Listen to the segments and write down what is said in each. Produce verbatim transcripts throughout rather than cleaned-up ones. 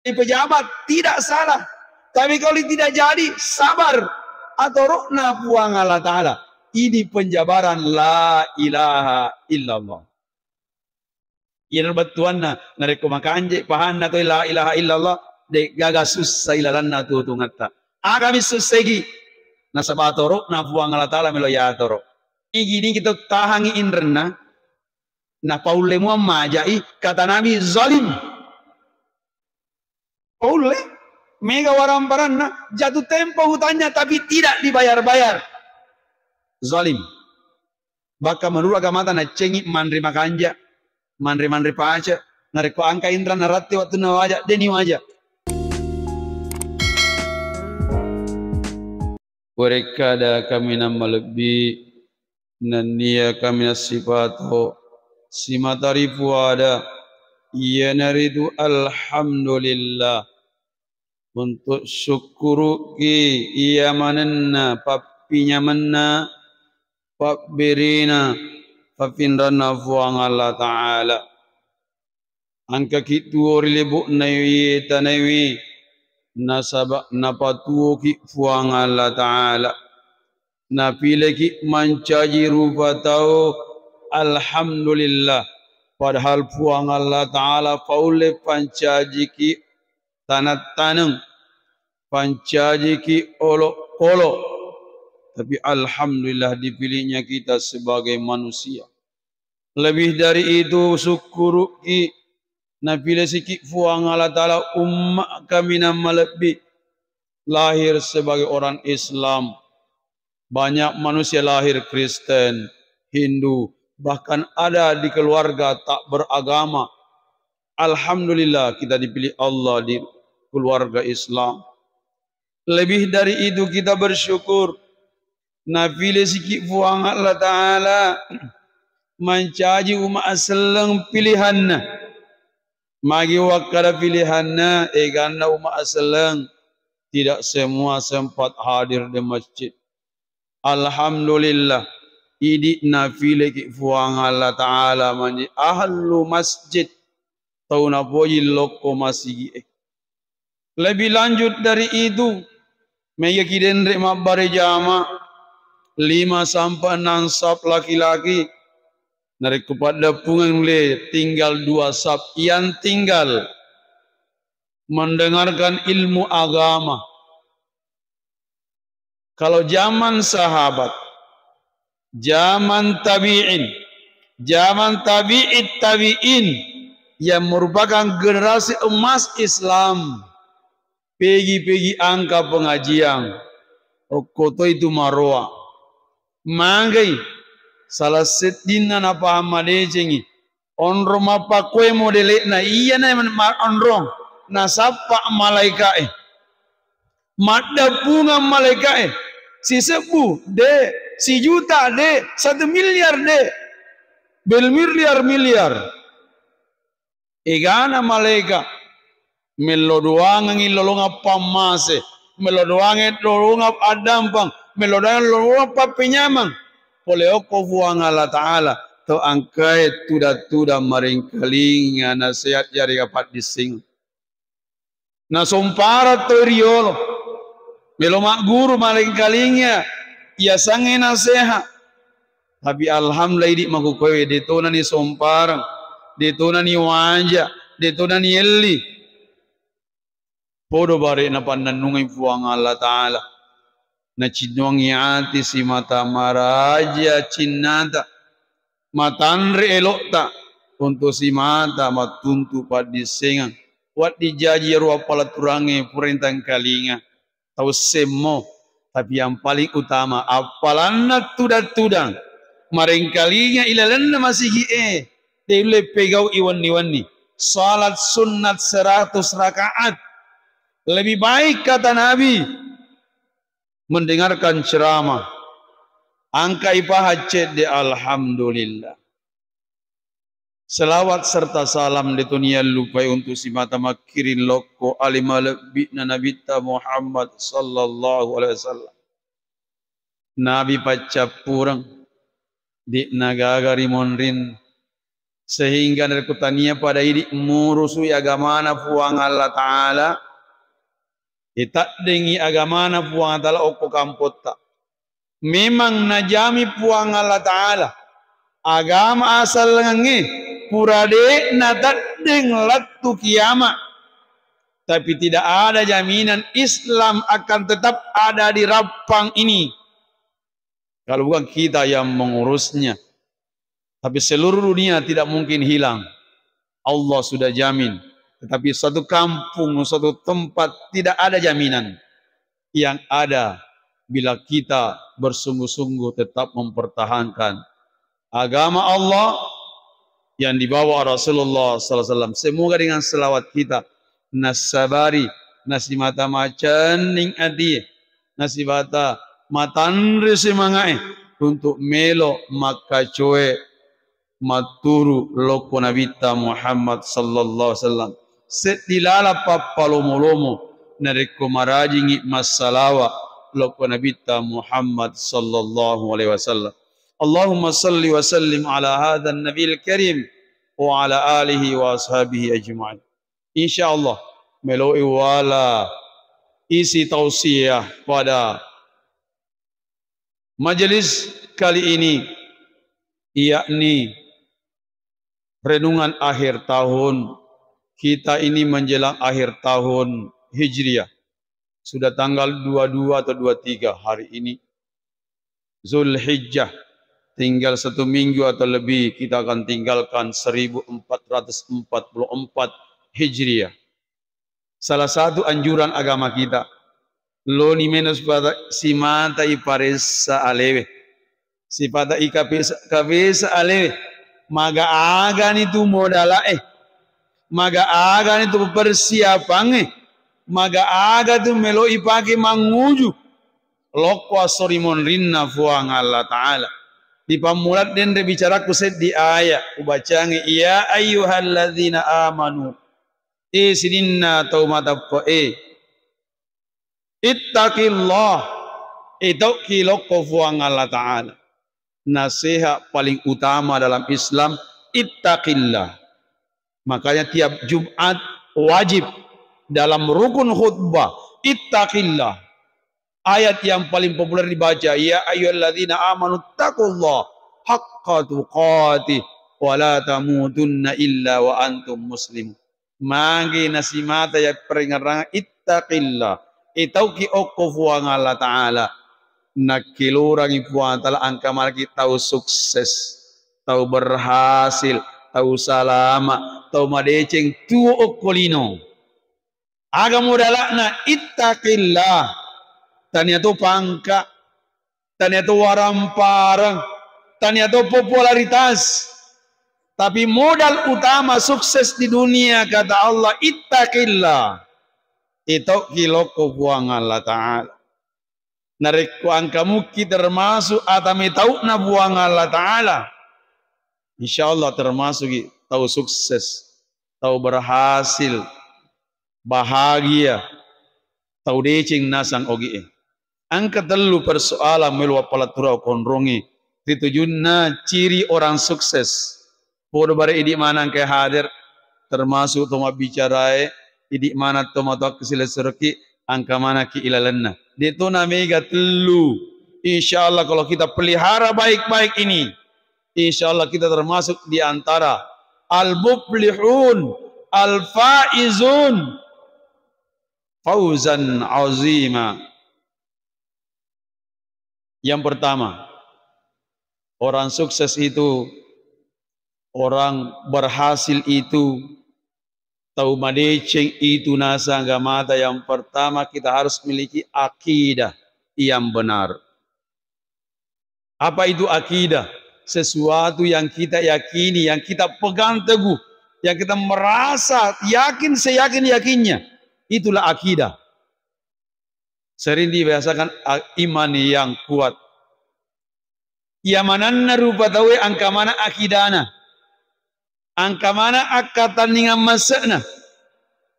Jadi pejabat tidak salah. Tapi kalau tidak jadi, sabar. Atoro'na Puang Allah Ta'ala. Ini penjabaran la ilaha illallah. Iyaro bettuanna, narekko makanje pahanna toi la ilaha illallah, de' gaga sussa ilalanna tuo-tuongatta. Agami sussegi, nasaba atoro'na Puang Allah Ta'ala melo yatoro. Igi-, nigi tau tahangi inrenna, napaulle mua majai, kata Nabi, zalim. Paulle, mega waramparanna, jatuh tempo hutangnya tapi tidak dibayar-bayar. Zalim. Bahkan menurut agamata naccengi manre makanja, manre-manre pace, narekko angka inra naratti wattunna waja, deni waja. Werekkada kaminang malebbi, nennia kaminang sipato, simata ripuada, iyanaritu alhamdulillah. Untuk sukkuru'ki iya manenna pappinyamenna, pabberena, papinranna Fuang Allah Ta'ala. Engkaki tuo ri lebo'na iye tanaewe, nasaba napatuoki Fuang Allah Ta'ala. Napileki mancaji rupa tau, alhamdulillah. Padahal Fuang Allah Ta'ala paulle pancajiki taneng-taneng, pancajiki olokolo. Tapi alhamdulillah dipilihnya kita sebagai manusia. Lebih dari itu, sukkuruki napilesiki Fuang Allah Ta'ala umma kaminang malebbi, lahir sebagai orang Islam. Banyak manusia lahir Kristen, Hindu, bahkan ada di keluarga tak beragama. Alhamdulillah, kita dipilih Allah di keluarga Islam. Lebih dari itu, kita bersyukur napilesiki Fuang Allah Ta'ala mancaji umma selleng pilihanna. Magi wakkada pilihanna, eganna umma selleng, tidak semua sempat hadir di masjid. Alhamdulillah, idi napileki Fuang Allah Ta'ala mancaji ahlu masjid, tau napoji lokko masigi'e. Lebih lanjut dari itu, megaki denre mabbare jama, lima sampai enam saf laki-laki, narekko paddeppungeng le tinggal dua saf yang tinggal mendengarkan ilmu agama. Kalau zaman sahabat, zaman tabi'in, zaman tabi'it tabi'in yang merupakan generasi emas Islam, pegi-pegi angka pengajian, okko toi tu maroa. Magai salah seddinna napahang madecengi, onrong mappakkue modele'na, iyana ma-, onrong nasappa malaika'e. Maddeppungeng malaika'e, sisebbu de', sijuta de', satu miliar de', bermiliar-miliar. Egana malaika, mello doangengngi lolongeng pammase, mello doangengngi lolongeng addampeng, mello doangengngi lolongeng pappenyameng. Pole okko Fuang Allah Ta'ala, to angkae tudang-tudang marengkalinga nasehat yarega paddisseng. Nasomparang toi riolo. Melo magguru malengkalinga, yasengnge naseha. Tapi alhamdulillah idi makkukoe, de' tona ni somparang, de' tona ni waja, de' tona ni elli. Podo bare napannennungai Fuang Allah Ta'ala. Nacinnuangi ati simata maraja cinnata. Matanre elo'ta, untu simata mattuntu paddissengeng. Wedding jaji iyaro appalaturangnge pura engkalinga, tau semmo, tapi yang paling utama appalanna tudang-tudang. Marengkalinga ilalenna masigi'e, de' ulle pegau'i wenni-wenni. Salat sunnat seratus rakaat. Lebih baik, kata Nabi, mendengarkan ceramah, angkai paha cedde, alhamdulillah. Selawat serta salam de' toni yallupai untu simata makkiring lokko ale malebbi'na Nabitta Muhammad sallallahu alaihi wasallam. Nabi paccappureng, de' nagaga ri monrinna. Sehingga narekko tania pada idi murusu'i agamana Puang Allah Ta'ala, itaddengi agamana Puang Allah Ta'ala okko kampotta. Memang najami Puang Allah Ta'ala agama asallengengnge pura de' nataddeng lettu kiama. Tapi tidak ada jaminan Islam akan tetap ada di Rappang ini kalau bukan kita yang mengurusnya. Tapi seluruh dunia tidak mungkin hilang. Allah sudah jamin. Tetapi suatu kampung, suatu tempat tidak ada jaminan. Yang ada bila kita bersungguh-sungguh tetap mempertahankan agama Allah yang dibawa Rasulullah sallallahu alaihi wasallam. Semoga dengan selawat kita nasabari, nasimata macenning ati, nasibata matanre semangae untuk melo makkacoe matturu lokko Nabitta Muhammad sallallahu alaihi wasallam. Seddi lala pappalomo-lomo narekko marajingi massalawa lokko Nabitta Muhammad sallallahu alaihi wasallam. Allahumma salli wa sallim ala hadzan nabiyil karim wa ala alihi wa ashabihi ajma'in. Insyaallah, melo'i wala isi tausiah pada majelis kali ini, yakni renungan akhir tahun. Kita ini menjelang akhir tahun Hijriah. Sudah tanggal dua dua atau dua tiga hari ini. Zulhijjah. Tinggal satu minggu atau lebih kita akan tinggalkan seribu empat ratus empat puluh empat Hijriah. Salah satu anjuran agama kita, loni meno sipata, simata iparessa alewe, sipata ikapesa, kapesa alewe, maga agani tu modalae, maga agani tu persiapangnge, maga aga tu melo ipake manguju lokko esso ri monrinna Puang Allah Ta'ala. Di pammula denre bicaraku seddi aya ubacangi, ya ayyuhalladzina amanu, e sininna tau mateppe'e, ittaqillah, itauki lokko Puang Allah Ta'ala. Nasihat paling utama dalam Islam, ittaqillah. Makanya tiap Jumat wajib dalam rukun khutbah, ittaqillah. Ayat yang paling populer dibaca, ya ayyuhalladzina amanu taqullaha haqqa tuqatih wa la tamutunna illa wa antum muslimun. Magi nasimata ya perengerang, ittaqillah. Itauki okko Puang Allah Ta'ala. Nakkilurangi Puang Ta'ala angka malaki tau sukses, tau berhasil, tau salama, tau madeceng tuo okko lino. Aga modala'na? Ittaqillah. Tania to pangka, tania to waramparang, tania to popularitas. Tapi modal utama sukses di dunia, kata Allah, ittaqillah. Itauki lokko Puang Allah Ta'ala. Narekko angka mukki termasuk ata metau'na Puang Allah Ta'ala, insya Allah termasuki tau sukses, tau berhasil, bahagia, tau deceng nasang ogi'e. Angka tellu persoalan melo wappalettura konrongi ritujunna ciri orang sukses. Podo bare idi manang ke hadir, termasuk to mabbicarae, idi manang to matoakki silessureki, angka manaki ilalenna. De to na mega tellu. Insya Allah kalau kita pelihara baik-baik ini, insya Allah kita termasuk di antara al-muflihun, al-faizun, fauzan azima. Yang pertama, orang sukses itu, orang berhasil itu, tau madeceng itu nasang agamata, yang pertama kita harus miliki akidah yang benar. Apa itu akidah? Sesuatu yang kita yakini, yang kita pegang teguh, yang kita merasa yakin seyakin-yakinnya. Itulah akidah. Sering dibahasakan a-, iman yang kuat. Iya manenna rupa tauwe angka maneng akidana, angka maneng akkatenningang masse'na,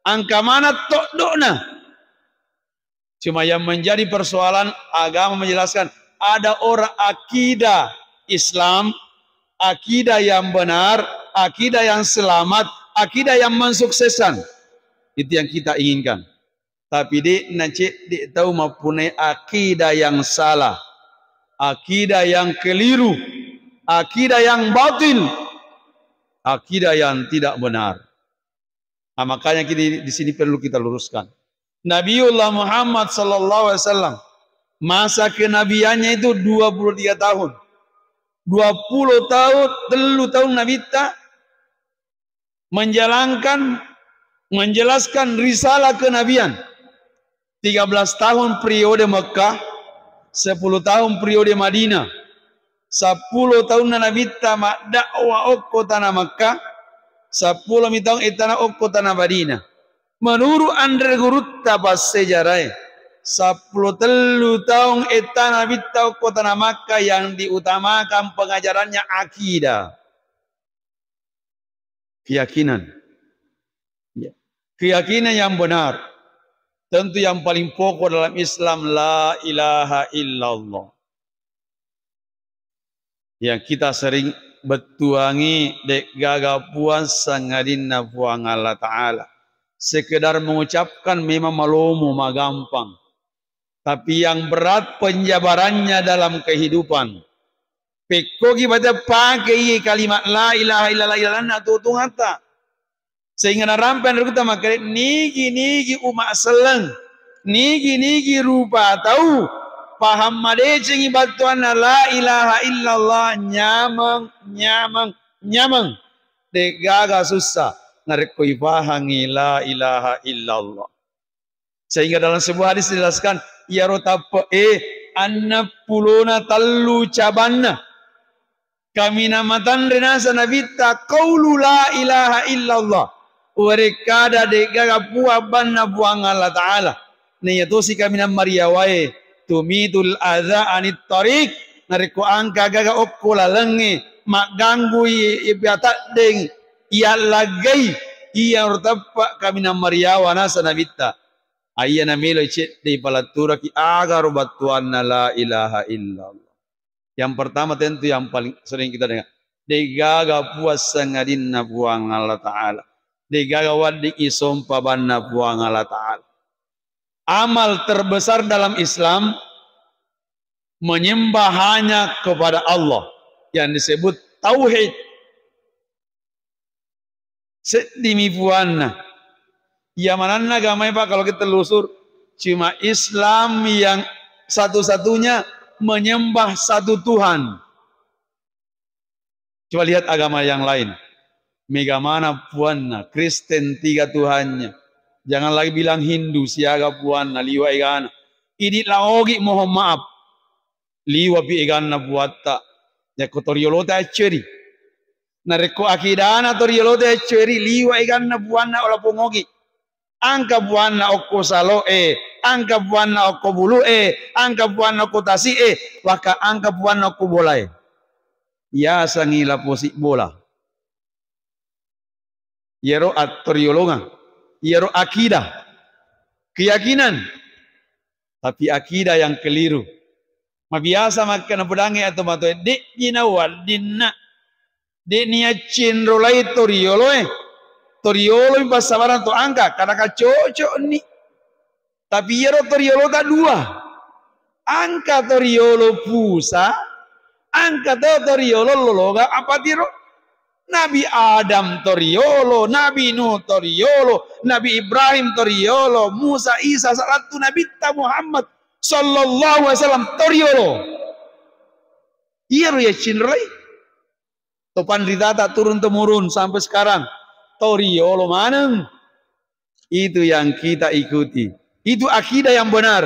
angka maneng toddo'na. Cuma yang menjadi persoalan, agama menjelaskan ada orang akidah Islam, akidah yang benar, akidah yang selamat, akidah yang mensukseskan. Itu yang kita inginkan. Tapi de'na cedde tau mappunai akidah yang salah, akidah yang keliru, akidah yang batil, akidah yang tidak benar. Nah, makanya kita di sini perlu kita luruskan. Nabiullah Muhammad sallallahu alaihi wasallam, masa kenabiannya itu dua puluh tiga tahun. Dua puluh tahun, tellu tahun Nabitta menjalankan, menjelaskan risalah kenabian. Tiga belas tahun periode Mekah, sepuluh tahun periode Madinah. Seppulo taunna Nabitta maddakwah okko tana Mekah, seppulo mi taung ettana okko tana Madinah. Menurut anre gurutta passejarae, seppulo tellu taung ettana Nabitta okko tana Makkah yang diutamakan pengajarannya akidah. Keyakinan. Ya. Keyakinan yang benar. Tentu yang paling pokok dalam Islam, la ilaha illallah. Yang kita sering bettuangi, de'gaga puang sangadinna Puang Allah Ta'ala. Sekedar mengucapkan memang malomo, magampang. Tapi yang berat penjabarannya dalam kehidupan. Pekkogi bate pake iye kalimat la ilaha illallah ilalanna tuo-tuongata. Sehingga narampe anre gurutta makkeda, nigi-nigi umma selleng, nigi-nigi rupa tau, paham madecengi battuanna la ilaha illallah, nyameng, nyameng, nyameng. De'gaga sussa narekko ipahangi la ilaha illallah. Sehingga dalam sebuah hadis dijelaskan, iyaro tappe'e annappulona tellu cabanna. Kaminang matanre naseng Nabitta, qaulu la ilaha illallah. Uwarekkada de'gaga puang banna Puang Allah Ta'ala. Naiya tosi kaminang mariawae, tumitul adza anit tariq. Narekko engka gaga okko lalengnge, magganggui, ipataddeng, iyallaggai, iyaro teppa kaminang mariawa naseng Nabitta. Aiya namelo cedde paletturaki agaro battuanna la ilaha illallah. Yang pertama tentu yang paling sering kita dengar. De'gaga puang sangadinna Puang Allah Ta'ala. De'gaga wedding isompa banna Puang Allah Ta'ala. Amal terbesar dalam Islam menyembah hanya kepada Allah yang disebut tauhid. Seddimi puanna. Iya mananna agamae, Pak, kalau kita telusur, cuma Islam yang satu-satunya menyembah satu Tuhan. Coba lihat agama yang lain. Mega mana puanna, Kristen tiga Tuhannya. Jangan lagi bilang Hindu, siaga puanna, liwa egana. Idi la ogi, mohon maaf. Liwapi eganna puatta. Yakko toriolota acceri. Narekko akidana toriolota acceri, liwa eganna puanna ola pongogi. Engka puanna okko salo'e, engka puanna okko bulu'e, engka puanna okko tasi'e, waka engka puanna okko bolae. Yasengi laposi bola. Iyaro attoriolongeng, iyaro akidah, keyakinan. Tapi akidah yang keliru. Mabiasa makkeda napedangngi atau matoe, de'ji nawaddinna, de'ni accinrolai torioloe. Toriolo mi passabarang to engka, kadaka cocokni. Tapi iyaro toriolota dua. Engka toriolo pusa, engka to toriolo lologa apatiro. Nabi Adam toriolo, Nabi Nuh toriolo, Nabi Ibrahim toriolo, Musa, Isa, salattu Nabitta Muhammad sallallahu alaihi wasallam toriolo. Iyaro yaccinrolai. To panritata turun temurun sampai sekarang. Toriolo maneng. Itu yang kita ikuti. Itu akidah yang benar.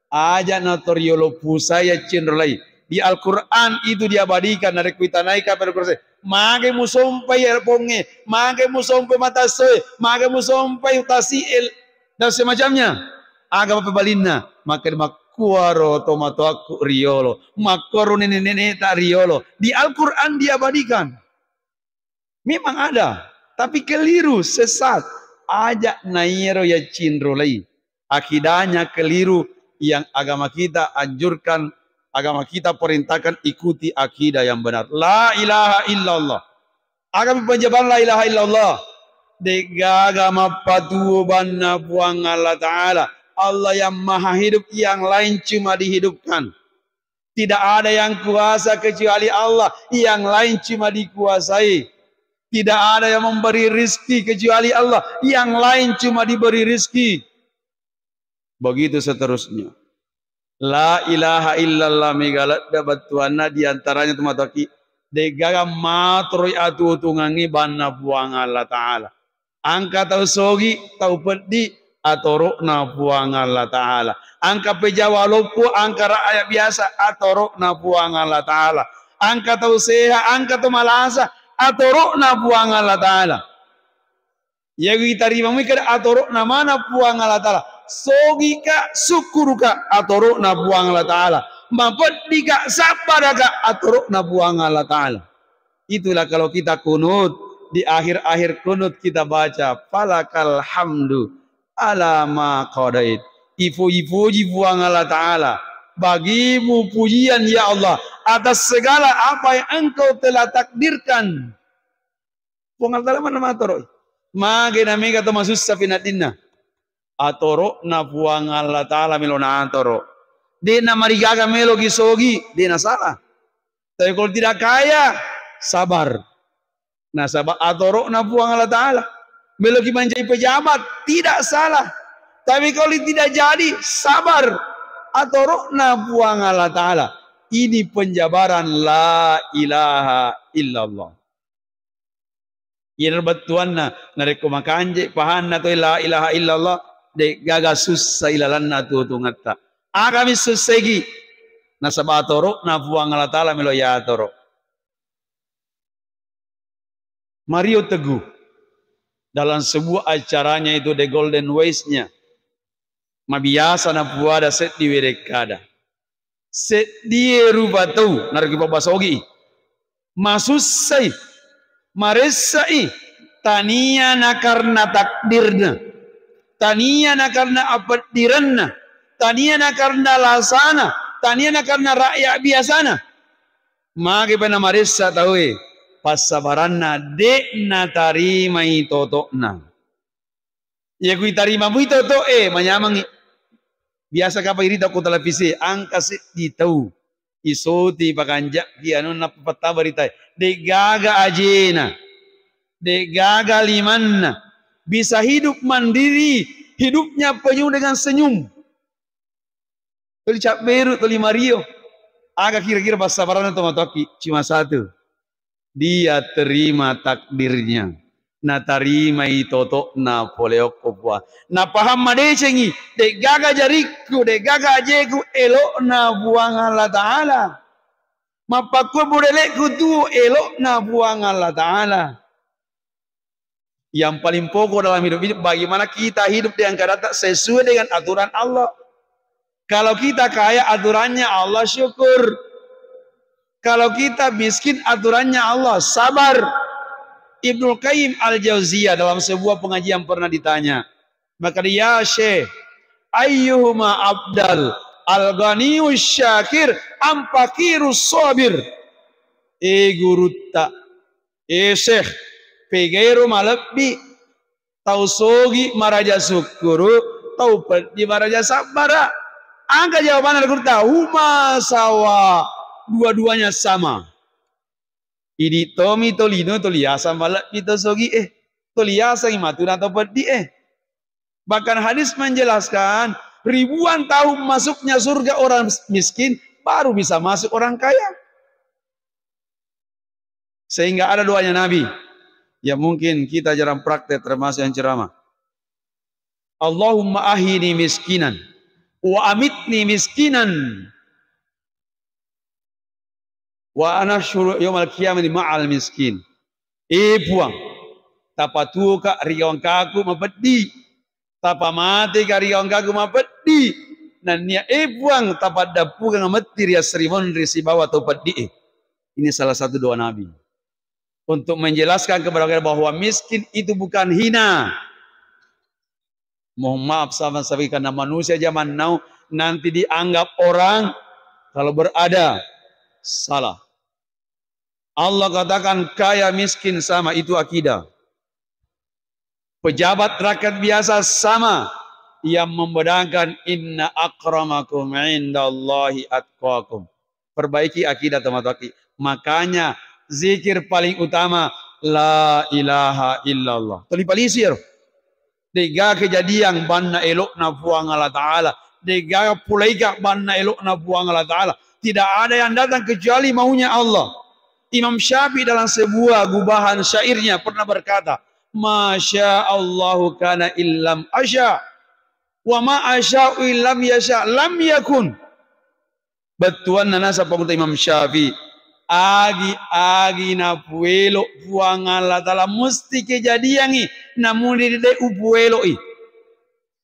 Aja na toriolo pusai yaccinrolai. Di Al-Quran itu diabadikan, narekko itanai kapang Al-Quran, mage musompai ponge, mage musompai matassoe, mage musompai tasi'e, dan semacamnya. Aga mappebalinna, maka makkuaro tomatoakku riolo, makkuaro nenek-nenekta riolo. Di Al-Quran diabadikan. Memang ada, tapi keliru, sesat. Aja nairo yaccinrolai. Akidahnya keliru yang agama kita anjurkan, agama kita perintahkan, ikuti akidah yang benar. La ilaha illallah. Aga mi penjabaran la ilaha illallah? De'gaga mappatuo banna Puang Allah Ta'ala. Allah yang maha hidup, yang lain cuma dihidupkan. Tidak ada yang kuasa kecuali Allah, yang lain cuma dikuasai. Tidak ada yang memberi rizki kecuali Allah, yang lain cuma diberi rizki. Begitu seterusnya. La ilaha illallah mega ladde bettuanna, diantaranya tu matoaki, de'gaga matoroi atuo-tuongengngi banna Puang Allah Ta'ala. Engka tau sogi, tau peddi, atoro'na Puang Allah Ta'ala. Engka pejawa loppo, engka rakyat biasa, atoro'na Puang Allah Ta'ala. Engka tau seha, engka tau malasa, atoro'na Puang Allah Ta'ala. Iya itarima mui kada atoro'na mana Puang Allah Ta'ala. Sogika, sukkuruka, atoro'na Puang Allah Ta'ala. Mapeddika, sabbaraka, atoro'na Puang Allah Ta'ala. Itulah kalau kita kunut, di akhir-akhir kunut kita baca, "Falakal hamdu ala ma qadait." Ipuji-puji Puang Allah Ta'ala. Bagimu pujian, ya Allah, atas segala apa yang Engkau telah takdirkan. Puang Allah Ta'ala mana matoro'i? Mage na mega to masussa penaddinna. Atoro'na Puang Allah Ta'ala melo natoro. De'na marigaga melo ki sogi, de'na salah. Tapi kalau tidak kaya, sabar. Nasaba atoro'na Puang Allah Ta'ala. Melo ki manjadi pejabat, tidak salah. Tapi kalau tidak jadi, sabar. Atoro'na Puang Allah Ta'ala. Ini penjabaran la ilaha illallah. Iyana bettuanna, narekko makanje pahanna toi la ilaha illallah, de'gaga sussa ilalanna atuo-tuongetta. Agami sussaiki? Nasaba atoro'na Puang Allah Ta'ala melo yatoro. Mario Teguh, dalam sebuah acaranya itu, The Golden Voice-nya, mabiasa napuada seddi werekkada. Seddie rupa tau narekko pabbasogi, masussai, maressai, tania nakarna takdirna, tania nakarna apeddirenna, tania nakarna lasana, tania nakarna rakyat biasana. Mage pa namaressa tauwe, passabaranna de' natarimai toto'na. Iya ku itarima mui toto'e, manyamengngi. Biasa kapang irita ko televisi, engka seddi tau isoti pakanjaki anunna pattama beritae. De'gaga ajena, de'gaga limanna, bisa hidup mandiri, hidupnya penuh dengan senyum. Tuli cabberu, tuli mario. Aga kira-kira passabaranna tomatoakki? Cuma satu. Dia terima takdirnya. Natarimai toto'na pole okko Puang. Napahang madecengi, de'gaga jarikku, de'gaga ajeku, elo'na Puang Allah Ta'ala. Mappakkua budele'ku tuo, elo'na Puang Allah Ta'ala. Yang paling pokok dalam hidup ini, bagaimana kita hidup dengan keadaan sesuai dengan aturan Allah. Kalau kita kaya, aturannya Allah, syukur. Kalau kita miskin, aturannya Allah, sabar. Ibnul Qayyim Al-Jauziyah dalam sebuah pengajian pernah ditanya, maka dia, "Syekh, ayyuhuma afdal, al-ghaniyus syakir, am faqirus sabir?" Eh gurutta, eh syekh, pegairo malebbi, tau sogi maraja sukkuru, tau peddi maraja sabbara? Engka jawabanna gurutta, "Huma sawa, dua-duanya sama." Idi tomi tolino toliasang malebbi to sogi eh, toliasang matuna to peddi eh. Bahkan hadis menjelaskan, ribuan tahun masuknya surga orang miskin baru bisa masuk orang kaya. Sehingga ada doanya Nabi yang mungkin kita jarang praktek, termasuk yang ceramah. "Allahumma ahini miskinan, wa amitni miskinan, wa anahsyuru yaumal qiyamati ma'al miskin." Eh Puang, tapatuoka ri gawangkaku mapeddi, tapamateka ri gawangkaku mapeddi, nennia eh Puang, tapaddappukanga metti ri assarimonri sibawa tau peddi e. Ini salah satu doa Nabi. Untuk menjelaskan kepada kita bahwa miskin itu bukan hina. Mohon maaf sama sekali karena manusia zaman now nanti dianggap orang kalau berada salah. Allah katakan kaya miskin sama, itu akidah. Pejabat rakyat biasa sama, yang membedakan inna akramakum indallahi atqakum. Perbaiki akidah, tomatoakki. Makanya zikir paling utama la ilaha illallah. Toli palisi ero. De'gaga kejadian banna elo'na Puang Allah Ta'ala. De'gaga pulaika banna elo'na Puang Allah Ta'ala. Tidak ada yang datang kecuali maunya Allah. Imam Syafi'i dalam sebuah gubahan syairnya pernah berkata, "Masya Allahu kana illam asya, wa ma asya'u illam yasya lam yakun." Bettuanna naseng Pangulutta Imam Syafi'i, agi-agi napuelo Puang Allah Ta'ala musti kejadiangngi, namun de' upueloi.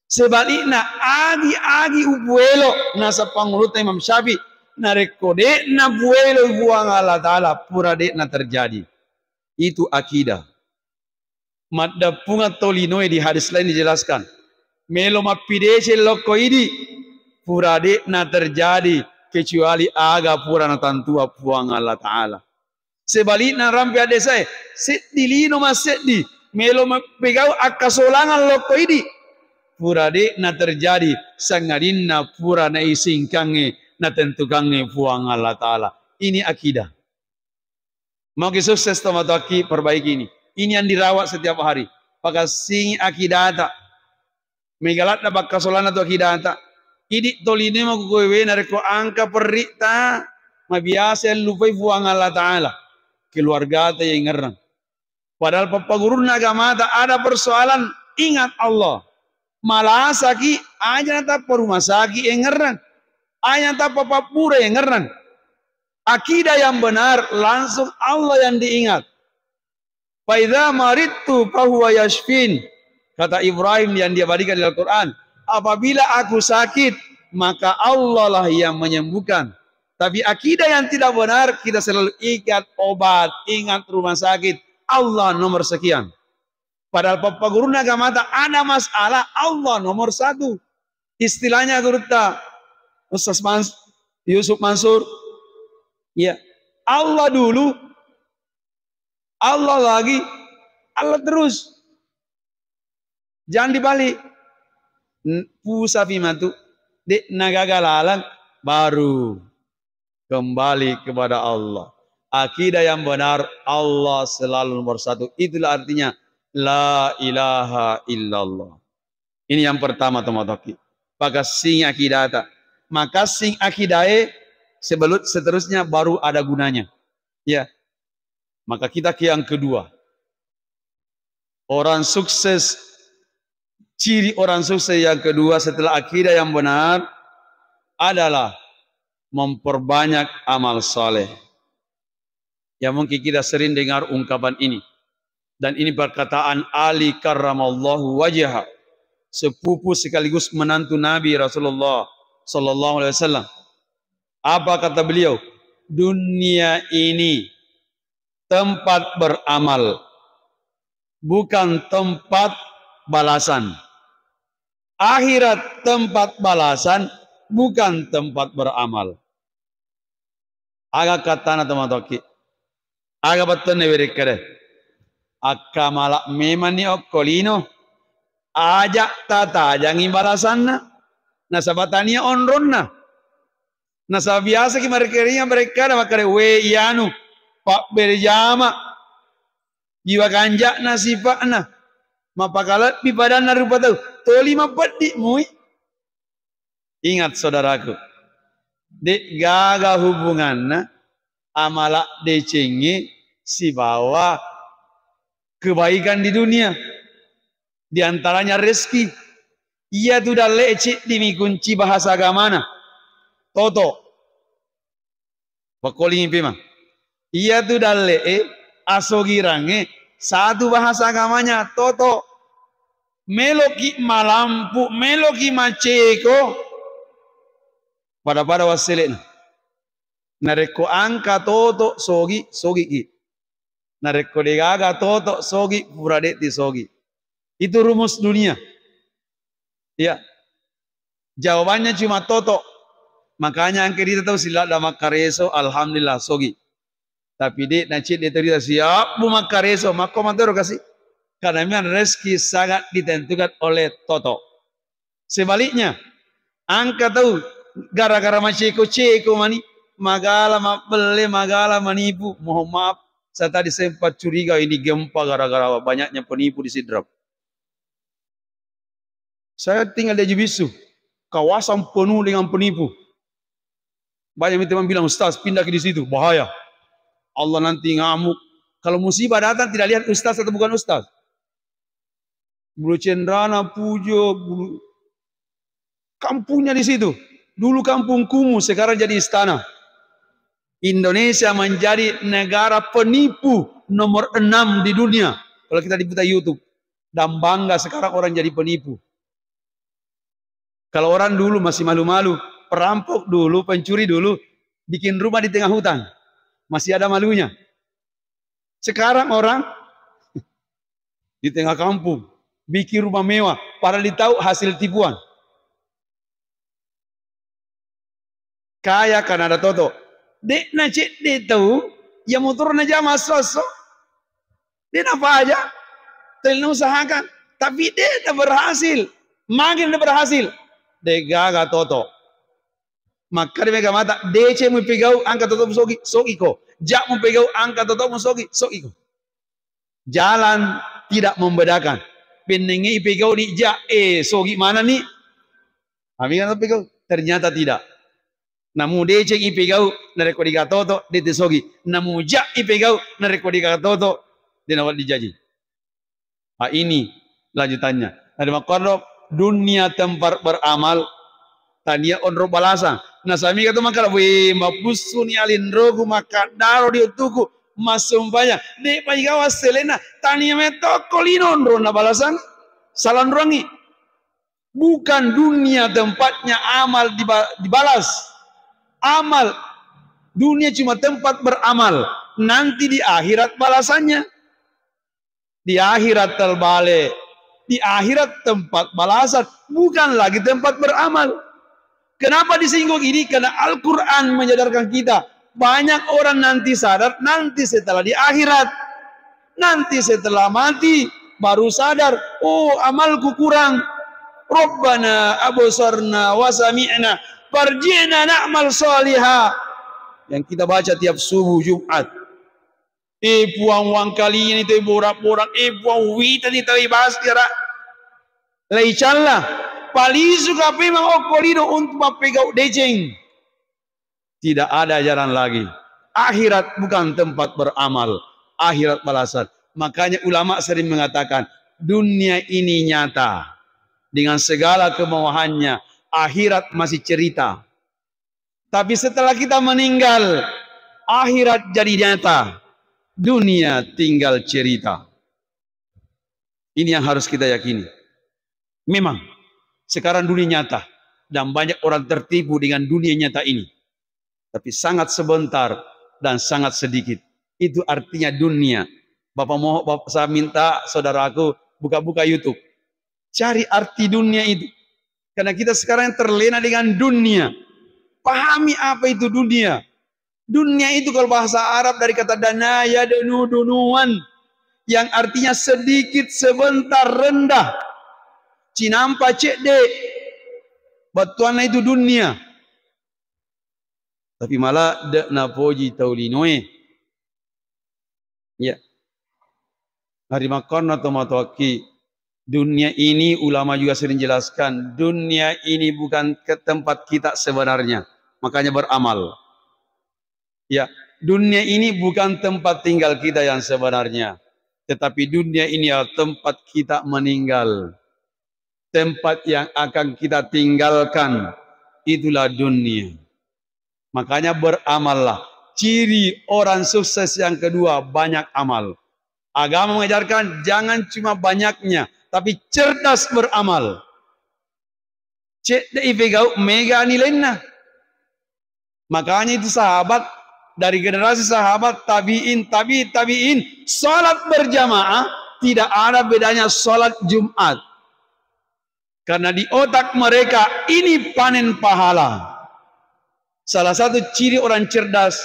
Sebalikna, agi-agi upuelo, naseng Pangulutta Imam Syafi'i, narekko de' napueloi Puang Allah Ta'ala, pura de'na terjadi. Itu akidah. Maddeppungeng tolinoe, di hadis lain dijelaskan. Melo mappideceng lokko idi, pura de'na terjadi kecuali aga pura natantua Puang Allah Ta'ala. Sebalikna, rampe addesae, seddi lino masseddi, melo mappegau akkasolangan lokko idi, pura de'na terjadi, sangadinna pura naisingkangnge, natentukangnge Puang Allah Ta'ala. Ini akidah. Mauki sukses tomatoakki, perbaiki ini. Ini yang dirawat setiap hari. Pakassingi akidata. Mega ladda pakkasolanna tu akidata. Idi tolinoe makukoewe narekko angka perri'ta, mabiasa lupai Puang Allah Ta'ala. Keluargata yaingerrang. Padahal pappagurunna agamata ada persoalan, ingat Allah. Malasaki, aja natappa rumah sakit engerrang. Aja natappa pappura engerrang. Akidah yang benar, langsung Allah yang diingat. "Faidza maridtu fahuwa yashfin." Kata Ibrahim yang dia bagikan di Al-Quran, "Apabila aku sakit, maka Allah lah yang menyembuhkan." Tapi akidah yang tidak benar, kita selalu ingat obat, ingat rumah sakit, Allah nomor sekian. Padahal pappagurunna agamata ada masalah, Allah nomor satu. Istilahnya gurutta Ustaz Mans-, Yusuf Mansur, ya, Allah dulu, Allah lagi, Allah terus. Jangan dibalik. N-, pusapi matu, de' nagaga laleng, baru kembali kepada Allah. Akidah yang benar, Allah selalu nomor satu. Itulah artinya la ilaha illallah. Ini yang pertama, tomatoakki. Pakassingi akidata. Makassing akidae, sebelum seterusnya baru ada gunanya. Ya. Maka kita ke yang kedua. Orang sukses, ciri orang sukses yang kedua setelah akidah yang benar adalah memperbanyak amal saleh. Ya, mungkin kita sering dengar ungkapan ini. Dan ini perkataan Ali karramallahu wajhah, sepupu sekaligus menantu Nabi Rasulullah sallallahu alaihi wasallam. Apa kata beliau? Dunia ini tempat beramal, bukan tempat balasan. Akhirat tempat balasan, bukan tempat beramal. Aga kattana tomatoakki? Aga bettuanna werekkada? Akkamala memanni okko lino, aja tatajangi balasanna, nasaba tania onronna. Nasaba biasaki marekkaringa marekkada makkada, "We, iyanu, pabberjama, jiwa kanja'na sifa'na, mapakalebbi padanna rupa tau, toli mapeddi mui." Ingat, saudaraku, de' gaga hubunganna amala decengnge sibawa kebaikan di dunia. Di antaranya rezeki. Iyatu dalle'e ciddimi kunci bahasa agamana. Toto. Pakkolingi pemang. Iyatu dalle'e, asogirangnge, satu bahasa agamanya, toto. Meloki malampu, meloki maceko, pada-pada wassele'na. Narekko angka toto sogi, sogiki. Narekko degaga toto sogi, pura de'ti sogi. Itu rumus dunia. Iya. Jawabannya cuma toto. Makanya engka rita tau siladda makkareso, alhamdulillah, sogi. Tapi de' nacedde' terita siap bu makkareso, makko matero kasi. Karena memang rezeki sangat ditentukan oleh toto. Sebaliknya, angka tau gara-gara maceko-ceko mani, magala mabbelle, magala manipu. Mohon maaf, saya tadi sempat curiga ini gempa gara-gara banyaknya penipu di Sidrap. Saya tinggal di Haji Bissu, kawasan penuh dengan penipu. Banyak teman bilang, "Ustaz, pindah ke di situ, bahaya." Allah nanti ngamuk. Kalau musibah datang, tidak lihat ustaz atau bukan ustaz. Bulu Cenrana, Pujo, bulu kampungnya di situ. Dulu kampung kumuh, sekarang jadi istana. Indonesia menjadi negara penipu nomor enam di dunia. Kalau kita diputar YouTube, dan bangga sekarang orang jadi penipu. Kalau orang dulu masih malu-malu, perampok dulu, pencuri dulu, bikin rumah di tengah hutan. Masih ada malunya. Sekarang orang di tengah kampung, bikin rumah mewah, padahal ditahu hasil tipuan. Kaya karena ada toto. De'na cedde' tau, ya motor na jama esso-esso. De'na paja, teli na usahakan. Tapi de'na berhasil. Magi na berhasil? De'gaga toto. Makkeda mega mata, deceng mupegau, angka toto musogi, sogi ko. Ja mupegau, angka toto musogi, sogi ko. Jalan tidak membedakan. Pennengnge ipegau ni ja, eh, sogi mana ni? Ami kan pegau. Ternyata tidak. Namu deceng ipegau, narekko de'gaga toto, de' te sogi. Namu ja ipegau, narekko de'gaga toto, de' nawedding jaji. Ah, ini lanjutannya. Nadi makkuaro, dunia tempat beramal, tania onro balasan. Nasami katu makkeda, "We, mapussu ni alinroku, makkaddaro di wettuku, massumpajang, de' pa igawa selena, tania metto ko lino onronna balasan, salanruangi." Bukan dunia tempatnya amal diba-, dibalas. Amal, dunia cuma tempat beramal. Nanti di akhirat balasannya. Di akhirat terbalik. Di akhirat tempat balasan, bukan lagi tempat beramal. Kenapa disinggung ini? Karena Al-Quran menyadarkan kita, banyak orang nanti sadar nanti setelah di akhirat. Nanti setelah mati, baru sadar, "Oh, amalku kurang. Rabbana absarna wa sami'na, farji'na na'mal shaliha." Yang kita baca tiap subuh Jumat. "Eh, Puang, wangkalini tau borak-borak. Eh, Puang, witani tau basera." Laicalla, palisu kapemang okko lino untuk mappegau deceng. Tidak ada jalan lagi. Akhirat bukan tempat beramal, akhirat balasan. Makanya ulama sering mengatakan, dunia ini nyata dengan segala kemewahannya, akhirat masih cerita. Tapi setelah kita meninggal, akhirat jadi nyata, dunia tinggal cerita. Ini yang harus kita yakini. Memang, sekarang dunia nyata dan banyak orang tertipu dengan dunia nyata ini. Tapi sangat sebentar dan sangat sedikit. Itu artinya dunia. Bapak mau, Bapak, saya minta saudaraku buka-buka YouTube. Cari arti dunia itu. Karena kita sekarang terlena dengan dunia. Pahami apa itu dunia. Dunia itu kalau bahasa Arab dari kata dana yadnu dunuan, yang artinya sedikit, sebentar, rendah. Cinampa cedde. Bettuanna itu dunia. Tapi mala de' napoji tau linoe. Ya. Hari makkonna tomatoakki, dunia ini, ulama juga sering jelaskan, dunia ini bukan ke tempat kita sebenarnya. Makanya beramal. Ya, dunia ini bukan tempat tinggal kita yang sebenarnya, tetapi dunia ini adalah tempat kita meninggal. Tempat yang akan kita tinggalkan, itulah dunia. Makanya beramallah. Ciri orang sukses yang kedua, banyak amal. Agama mengajarkan jangan cuma banyaknya, tapi cerdas beramal. Cedde' ipegau, mega nilainna. Makanya itu sahabat, dari generasi sahabat, tabi'in, tabi', tabi'in, salat berjamaah tidak ada bedanya salat Jumat. Karena di otak mereka ini panen pahala. Salah satu ciri orang cerdas,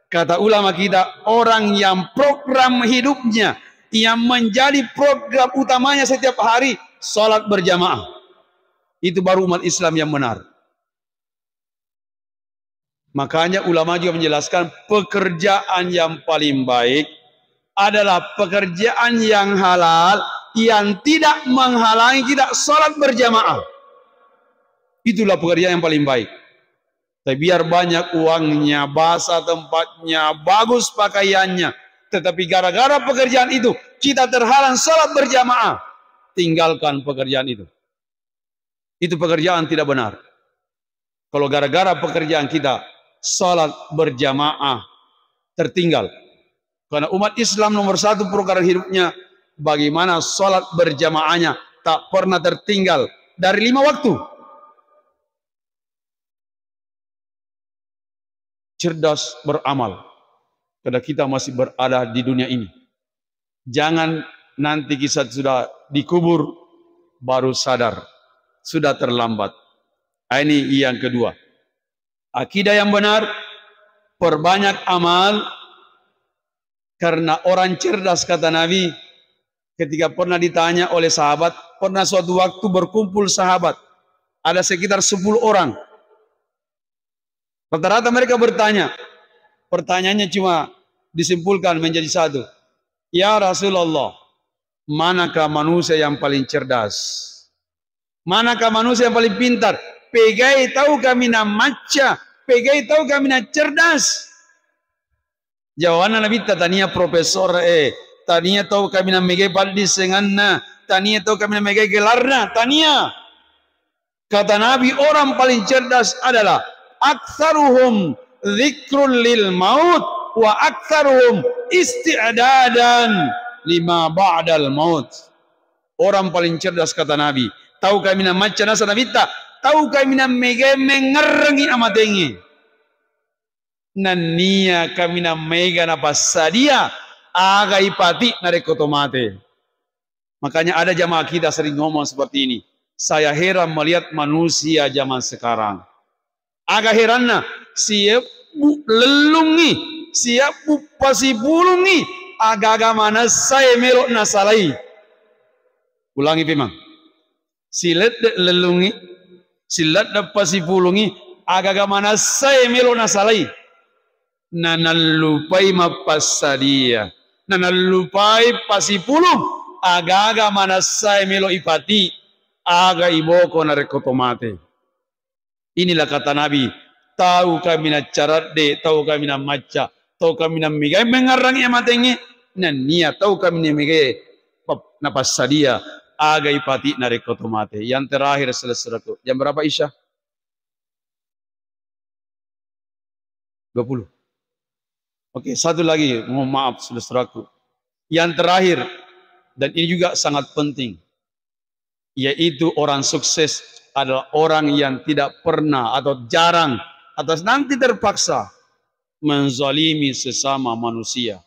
Kata ulama kita, orang yang program hidupnya, yang menjadi program utamanya setiap hari, salat berjamaah. Itu baru umat Islam yang benar. Makanya ulama juga menjelaskan, pekerjaan yang paling baik adalah pekerjaan yang halal, yang tidak menghalangi kita salat berjamaah. Itulah pekerjaan yang paling baik. Tapi biar banyak uangnya, basah tempatnya, bagus pakaiannya, tetapi gara-gara pekerjaan itu, kita terhalang salat berjamaah, tinggalkan pekerjaan itu. Itu pekerjaan tidak benar. Kalau gara-gara pekerjaan kita, salat berjamaah tertinggal. Karena umat Islam nomor satu program hidupnya, bagaimana salat berjamaahnya tak pernah tertinggal dari lima waktu. Cerdas beramal. Karena kita masih berada di dunia ini. Jangan nanti kita sudah dikubur, baru sadar. Sudah terlambat. Ah, ini yang kedua. Akidah yang benar, perbanyak amal, karena orang cerdas, kata Nabi, ketika pernah ditanya oleh sahabat, pernah suatu waktu berkumpul sahabat, ada sekitar sepuluh orang. Rata-rata mereka bertanya, pertanyaannya cuma disimpulkan menjadi satu. "Ya Rasulullah, manakah manusia yang paling cerdas? Manakah manusia yang paling pintar? Pegai tau kaminang macca, pegai tau kaminang cerdas?" Jawabanna Nabitta, "Tania profesor e, tania tau kaminang megai paddissenganna, tania tau kaminang megai gelarna, tania." Kata Nabi, orang paling cerdas adalah aktsaruhum dzikrun lil maut wa aktsaruhum isti'dadan lima ba'dal maut. Orang paling cerdas, kata Nabi, tau kaminang macca, nasa Nabitta, tau kaminang megai mengngerengngi amatengnge. Nennia kaminang maega napassadia aga ipati narekko to mate. Makanya ada jamaah kita sering ngomong seperti ini, "Saya heran melihat manusia zaman sekarang." Aga heranna, siebbu lellungngi, siebbu pasipulungngi, aga-aga manessae melo nasalai. Ulangi pemang. Siledde lellungngi, siledde pasipulungngi, aga-aga manessae melo nasalai. Nanallupai mappassadia, nanallupai pasipulung, aga-aga manessae melo ipati, aga iboko narekko to mate. Inilah kata Nabi, tau kaminang caradde, tau kaminang macca, tau kaminang megai mengngerengngi amatengnge, nennia tau kaminang megai pap-, napassadia aga ipati narekko to mate. Yang terakhir, saudara-saudaraku, jam berapa Isya? Dua puluh. Oke, satu lagi, mohon maaf, saudara-saudaraku. Yang terakhir, dan ini juga sangat penting, yaitu orang sukses adalah orang yang tidak pernah atau jarang atau nanti terpaksa menzalimi sesama manusia.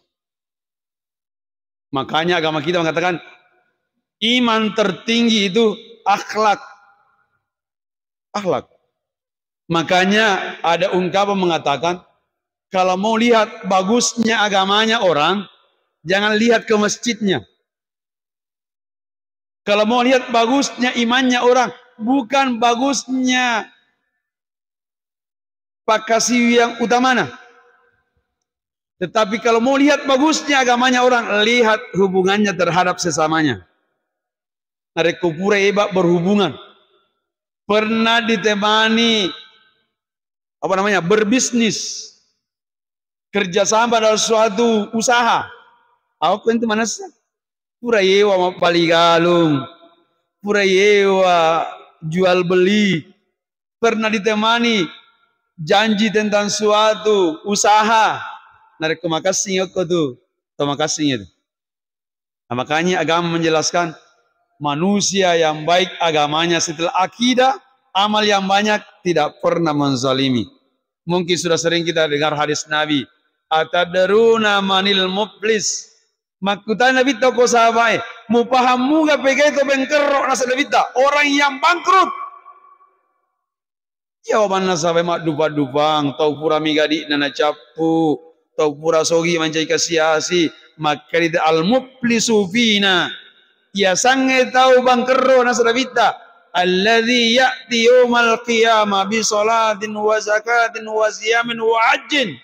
Makanya agama kita mengatakan iman tertinggi itu akhlak. Akhlak. Makanya ada ungkapan mengatakan, kalau mau lihat bagusnya agamanya orang, jangan lihat ke masjidnya. Kalau mau lihat bagusnya imannya orang, bukan bagusnya pakkasiwiang utamana. Tetapi kalau mau lihat bagusnya agamanya orang, lihat hubungannya terhadap sesamanya. Narekko pura eba berhubungan, pernah ditemani, apa namanya, berbisnis, kerjasama dalam suatu usaha, awakko itu manessa. Pura yewa mabbali galung, pura yewa jual beli, pernah ditemani janji tentang suatu usaha, narekko makessing okko tu, to makessing itu. Nah, makanya agama menjelaskan manusia yang baik agamanya setelah akidah, amal yang banyak, tidak pernah menzalimi. Mungkin sudah sering kita dengar hadis Nabi, "Atadruna manil muflis?" Makkutana Nabitta ko sahabae, "Mupahang muga pegai to bengkerro?" Naseng Nabitta, "Orang yang bangkrut." Jawabanna sahabae maddupa-dupang, tau pura mega di'na nacappu, tau pura sogi mancaji kasi-asi, makkeda al-muflisu fina. Iya sangnge tau bangkerro nasaba Nabitta, alladzi ya'ti yaumal qiyamah bi sholatin wa zakatin wa siyamin wa hajjin.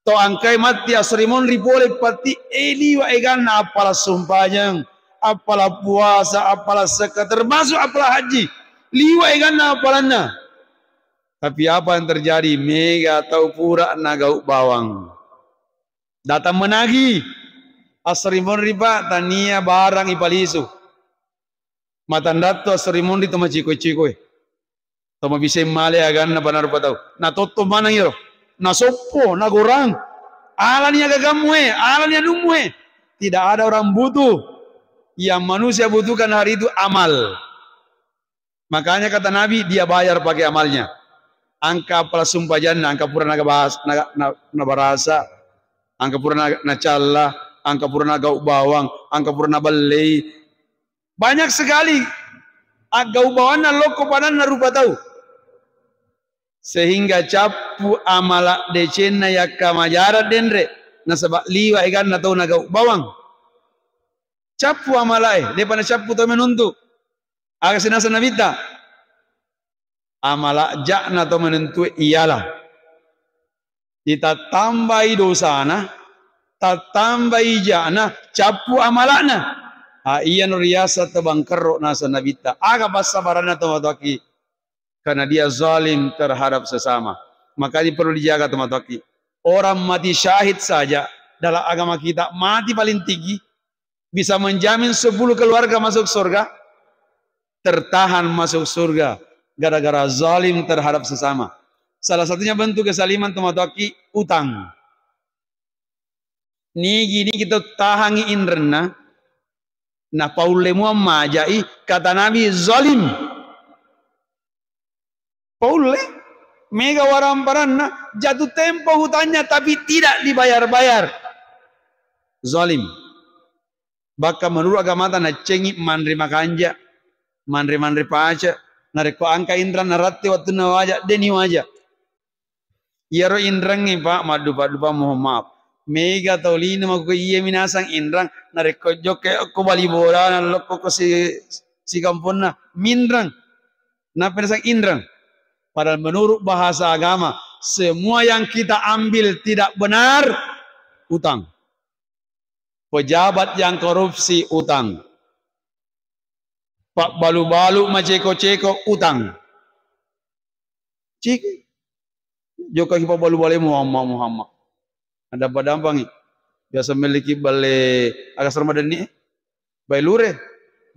To engkai matti asri monri pole patti, eh, liwa eganna appala sumpajang, appala puasa, appala sekka, termasuk appala haji. Liwa eganna appalanna. Tapi apa yang terjadi? Mega tau pura nagau bawang. Datang menagi. Asri monri, Pak, tania barang ipalisu. Matanratto asri monri to maciko-cikoe. To mabiseng male aganna panarupa tau. Natotto maneng iro. Nasoppo, nagorang. Alani agagammu e, alani anummu e. Tidak ada orang butuh. Yang manusia butuhkan hari itu amal. Makanya kata Nabi, dia bayar pakai amalnya. Engka appala sumpajanna, engka pura nagabas-, naga-, na-, nabarasa, engka pura na-, nacalla, engka pura nagau bawang, engka pura nabellei. Banyak sekali aggau bawanna lokko padanna rupa tau. Sehingga cappu amala decenna yakka majarang denre, nasaba liwa eganna tau nagau bawang. Cappu amalae, depa nacappu tau menuntu. Aga sinaseng Nabitta? Amala ja'na tau menuntu ialah ditattambai dosana, tattambai ja'na, cappu amala'na. Ah, iyano riaseng tau bangkerro naseng Nabitta. Aga passabaranna tau matoaki? Karena dia zalim terhadap sesama. Makanya perlu dijaga tau matoaki. Orang mati syahid saja dalam agama kita mati paling tinggi bisa menjamin sepuluh keluarga masuk surga, tertahan masuk surga gara-gara zalim terhadap sesama. Salah satunya bentuk kezaliman tau matoaki utang. Nigi-nigi tau tahangi inrenna, napaulle mua majai, kata Nabi zalim. Paulle, mega waramparanna, jatuh tempo hutangnya tapi tidak dibayar-bayar. Zalim. Bahkan menurut agamata naccengi manre makanja, manre-manre pace, narekko engka inrang naratti wattunna waja, deni waja. Iyaro inrengnge, Pak, maddupa-dupa, mohon maaf. Mega tau lino makkukue, iyami nasang inrang, narekko jokke okko bali bolana, lokko ko si, sikamponna, minreng. Nappa nasang inreng. Padahal menurut bahasa agama, semua yang kita ambil tidak benar, utang. Pejabat yang korupsi, utang. Pabbalu-balu maceko-ceko, utang. Ciki. Jokka ki pabbalu-balemu, Muhammad, Muhammad. Adampa-dampangi. Biasa melliki balle agasar madenni, eh. Bailure.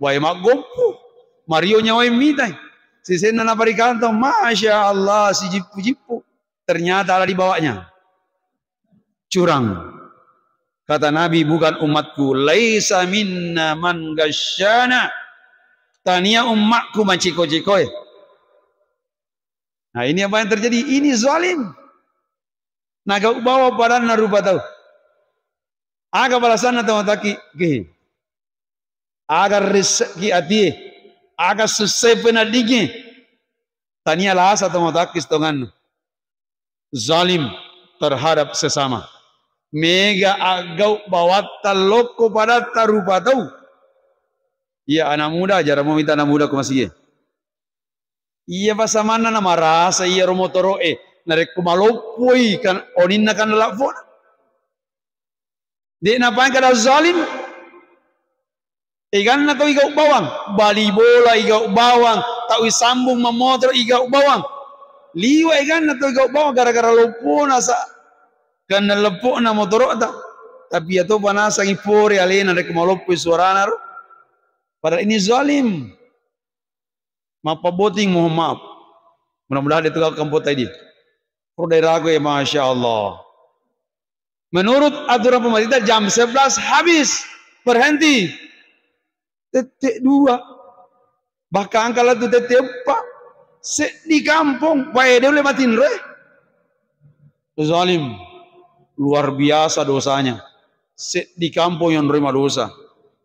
Wae maggoppu. Mario nyawai mitai. Sisenna naparikantong. Masya Allah, sijippu-jippu. Ternyata ala dibawanya. Curang. Kata Nabi, "Bukan umatku, laisa minna man ghasyana." Tania ummakku maciko-cikoe. Nah, ini apa yang terjadi? Ini zalim. Nagau bawa padanna rupa tau. Aga balasanna tau mataki? Gehe. Aga reseki atie, aga sessai penaddingnge. Tania lasa tau mataki sitonganna. Zalim terhadap sesama. Mega aggau bawatta lokko padatta rupa tau. Iya anak muda, jarang mau minta anak muda ke masjid. Iya pasamanna na marasa iya ro motoro e. Narekko maloppoi kan oninna kan laffona. De'na paeng kada zalim. Eganna tau igau bawang, bali bola igau bawang, tau isambung mammotoro igau bawang. Liwa eganna tau igau bawang gara-gara loppona sa. Karena leppona motorota. Tapi iya topa nasangi pore alena rekko maloppoi suarana ro. Padahal ini zalim. Mappaboting, mohon maaf. Mudah-mudahan itu gak kempot tadi. Pro daerahku ya, Masya Allah. Menurut aturan pemerintah jam sebelas habis. Berhenti. Tette dua. Bahkan angka latu tette empat. Seddi kampung. Pae dulu matinro eh. Zalim. Luar biasa dosanya. Seddi kampung yang nerima dosa.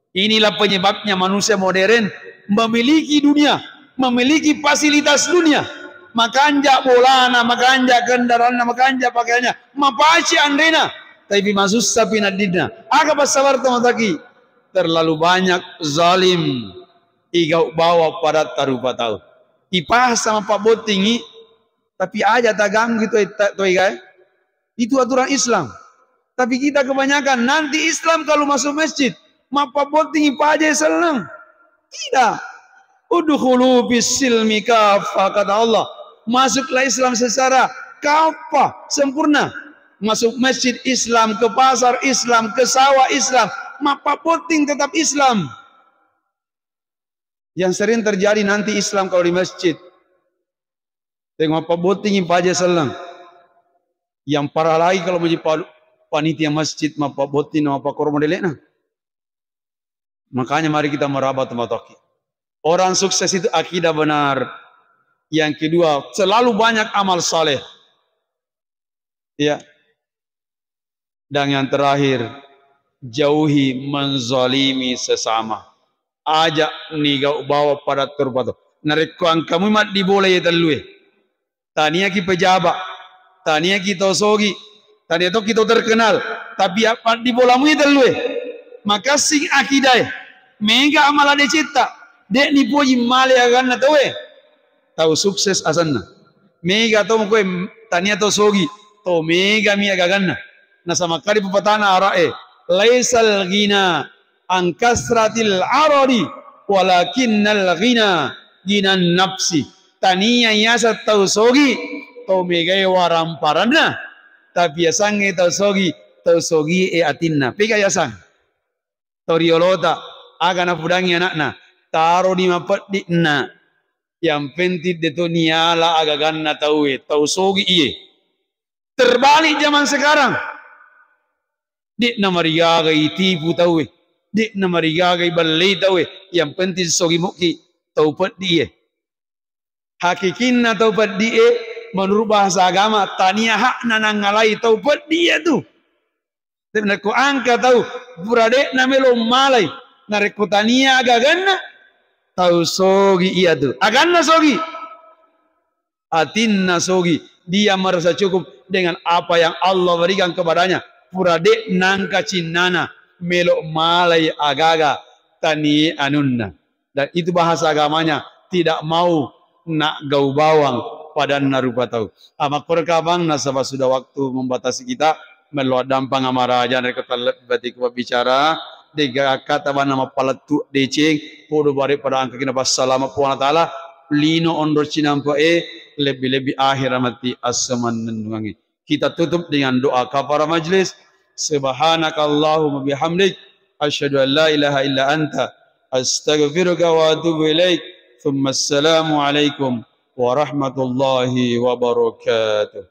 Inilah penyebabnya manusia modern memiliki dunia, memiliki fasilitas dunia. Makanja bolana, makanja kendaraanna, makanja pakaiannya, mapaci anrena. Tapi masussa pi naddinna. Aga passabarta mataki? Terlalu banyak zalim igau bawa padatta rupa tau. Ipahasa mappabottingi, tapi aja taganggu toi, toi gae. Itu aturan Islam. Tapi kita kebanyakan nanti Islam kalau masuk masjid, mappabottingi paja selleng. Tidak. Udkhulu fis silmi kaffah, kata Allah. Masuklah Islam secara kaffah, sempurna. Masuk masjid Islam, ke pasar Islam, ke sawah Islam, mappabotting tetap Islam. Yang sering terjadi nanti Islam kalau di masjid, tengok mappabottingi paja selleng. Yang parah lagi kalau menjadi pa-, panitia masjid mappabotting, mappakkoro modele'na. Makanya mari kita meraba tempat wakil. Orang sukses itu akidah benar. Yang kedua, selalu banyak amal saleh. Ya. Dan yang terakhir, jauhi menzalimi sesama. Aja nigau bawa padatta rupa tau. Narekko engka mui maddibola iye tellue, taniaki pejabat, taniaki tau sogi, tania tokki tau terkenal, tapi a-, maddibola mui tellue, makassing akidae, mega amala decetta, de' nipoji male aganna taue. Tau sukses asenna. Mega to koe, tania to sogi, to mega mi agaganna. Nasaba makkeda pepatana Ara'e, "Laisal ghina an kasratil aradi, walakinnal ghina ghinan nafsi." Tania yaseng tau sogi, to megae waramparanna, tapi yasengnge tau sogi, tau sogie atinna. Pega yaseng tau riolota, aga napudangngi ana'na, taroni mapeddi'na. Yang penting de to niala agaganna taue, tau sogi iye. Terbalik zaman sekarang. De'na marigaga itipu taue, de'na marigaga ibellei taue, yang penting sogi mukki tau peddi iye. Hakikinna tau peddi'e, menurut bahasa agama, tania hakna nangngalai tau peddi iyatu. Tapi narekko engka tau pura de'na melo malai, narekko tania agaganna, tau sogi iyatu. Aganna sogi, atinna sogi. Dia merasa cukup dengan apa yang Allah berikan kepadanya. Pura de' nangka cinnana melo malai agaga tanie anunna. Dan itu bahasa agamanya, tidak mau naggau bawang padanna rupa tau. Ah, makkoreka bang, nasaba sudah waktu membatasi kita, mello addampang amaraja narekko tallebbi batiku mabbicara, de'ga akkata banna mappalettu deceng, podo bare pada engkaki napassalama Puang Allah Taala, lino onro cinampe'e, lebbi-lebbi akhira matti assemannennungangnge. Kita tutup dengan doa kafara majlis. Subhanakallahumma bihamdik, asyhadu an la ilaha illa anta, astaghfiruka wa atubu ilaik. Tsumma assalamu alaikum warahmatullahi wabarakatuh.